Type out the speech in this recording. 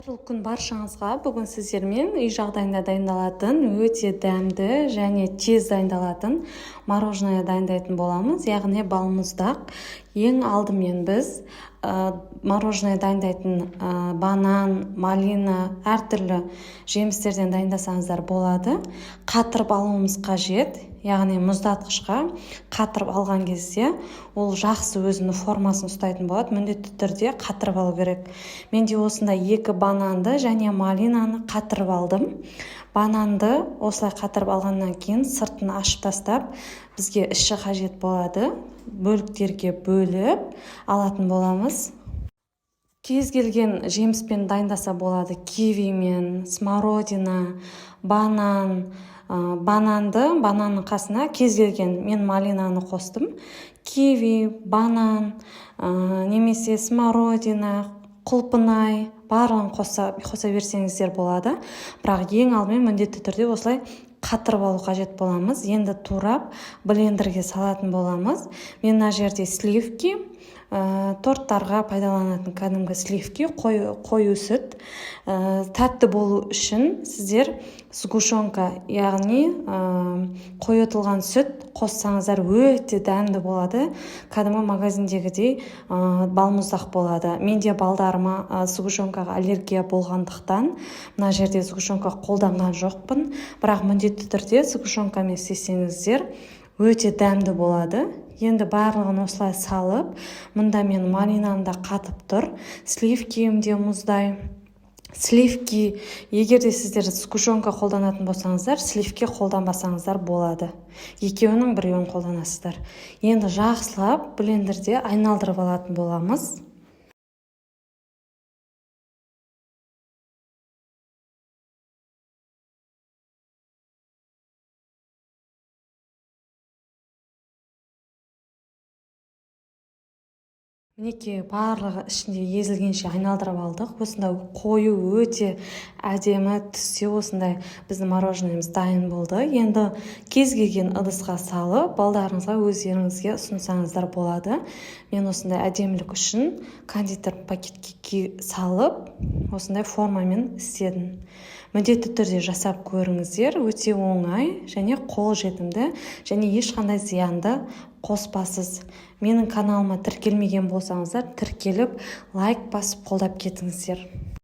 Қайырлы күн баршаңызға! Бүгін сіздермен үй жағдайында дайындалатын, өте дәмді және тез дайындалатын мороженое дайындайтын боламыз, яғни балмұздақ. Ең алдымен біз мороженое дайындайтын банан, малина, әртүрлі жемістерден дайындасаңыздар болады. Қатырып алуымыз қажет, яғни мұздатқышқа қатырып алған кезде ол жақсы өзінің формасын ұстайтын болады. Міндетті түрде қатырып алу керек. Мен де осындай екі бананды және малинаны қатырып алдым. Бананды осылай қатырып алғаннан кейін сыртын ашып тастап, бізге іші қажет болады, бөліктерге бөліп алатын боламыз. Кез келген жеміспен дайындаса болады: кивимен, смородина, банан. Бананды, бананның қасына кез келген, мен малинаны қостым, киви, банан немесе смородина, құлпынай, барлығын қоса берсеңіздер болады. Бірақ ең алдымен міндетті түрде осылай қатырып алу қажет боламыз. Енді турап, блендерге салатын боламыз. Мен мына жерде сливки, торттарға пайдаланатын кәдімгі сливки, қою сүт. Тәтті болу үшін сіздер сгущенка, яғни қойытылған сүт қоссаңыздар, өте дәмді болады, кәдімгі магазиндегідей балмұздақ болады. Менде балдарыма сгущенкаға аллергия болғандықтан, мына жерде сгущенка қолданған жоқпын. Бірақ міндетті түрде сгущенкамен істесеңіздер, өте дәмді болады. Енді барлығын осылай салып, мұнда мен малинам да қатып тұр, сливкиім де мұздай. Сливки, егер де сіздер сгущенка қолданатын болсаңыздар, сливки қолданбасаңыздар болады, екеуінің біреуін қолданасыздар. Енді жақсылап блендерде айналдырып алатын боламыз. Мінекей, барлығы ішінде езілгенше айналдырып алдық. Осындай қою, өте әдемі түсте осындай біздің мороженоемыз дайын болды. Енді кез келген ыдысқа салып, балдарыңызға, өздеріңізге ұсынсаңыздар болады. Мен осындай әдемілік үшін кондитер пакетке салып, осындай формамен істедім. Міндетті түрде жасап көріңіздер, өте оңай және қолжетімді және ешқандай зиянды қоспасыз. Менің каналыма тіркелмеген болсаңыздар, тіркеліп, лайк басып, қолдап кетіңіздер.